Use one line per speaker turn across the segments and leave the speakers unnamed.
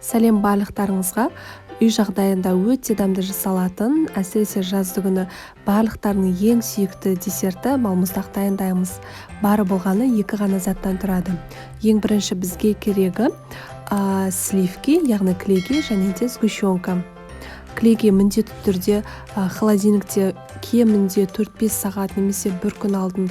Сәлем барлықтарыңызға. Үй жағдайында өте дәмді жасалатын, әсіресе жазды күні барлықтарының ең сүйікті десерті балмұздақ дайындаймыз. Бары болғаны екі ғана заттан тұрады. Ең бірінші бізге керегі сливки, яғни кілегей және де сгущенка. Кілегей міндетті түрде холодильникте кемінде 4-5 сағат немесе бір күн алдын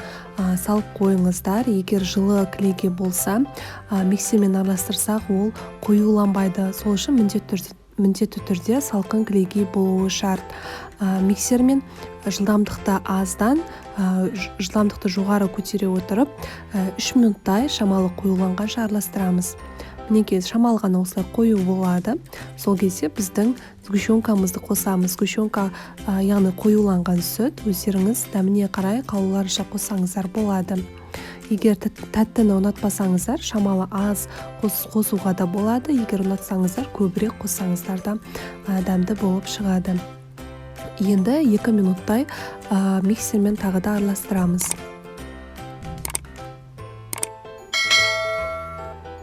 салып қойыңыздар. Егер жылы кілегей болса, миксермен араластырсақ, ол қоюланбайды. Сол үшін міндетті түрде салқын кілегей болуы шарт. Миксермен жылдамдықты аздан жылдамдықты жоғары көтере отырып, 3 минуттай шамалы қоюланғанша араластырамыз. Мінекей, шамалы ғана осылай қою болады. Сол кезде біздің сгущенкамызды қосамыз. Сгущенка, яғни қоюланған сүт, өздеріңіз дәміне қарай қалауларынша қоссаңыздар болады. Егер тәттіні ұнатпасаңыздар, шамалы аз қосуға да болады. Егер ұнатсаңыздар, көбірек қоссаңыздар да дәмді болып шығады. Енді 2 минуттай миксермен тағы да араластырамыз.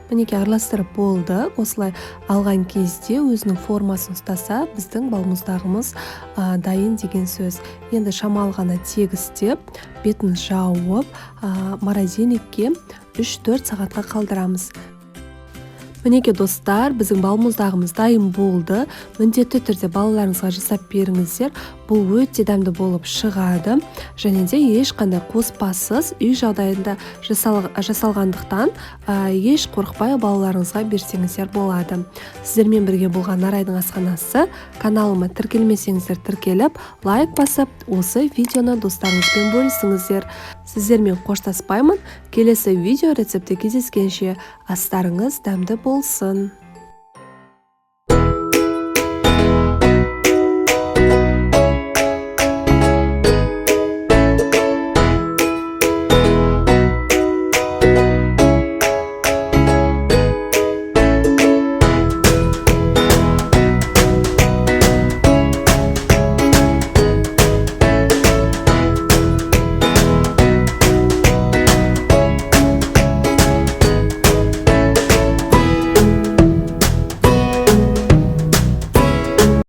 Мінекей, араластырып болды. Осылай алған кезде өзінің формасын ұстаса, біздің балмұздағымыз дайын деген сөз. Енді шамалы ғана тегістеп, бетін жауып, морозильникке 3-4 сағатқа қалдырамыз. Мінекей, достар, біздің балмұздағымыз дайын болды. Міндетті түрде балаларыңызға жасап беріңіздер. Бұл өте дәмді болып шығады және де ешқандай қоспасыз үй жағдайында жасалғандықтан, еш қорықпай балаларыңызға берсеңіздер болады. Сіздермен бірге болған Нарайдың асханасы. Каналыма тіркелмесеңіздер, тіркеліп, лайк басып, осы видеоны достарыңызбен бөлісіңіздер. Сіздермен қоштаспаймын. Келесі видео рецептте кездескенше, астарыңыз дәмді болсын!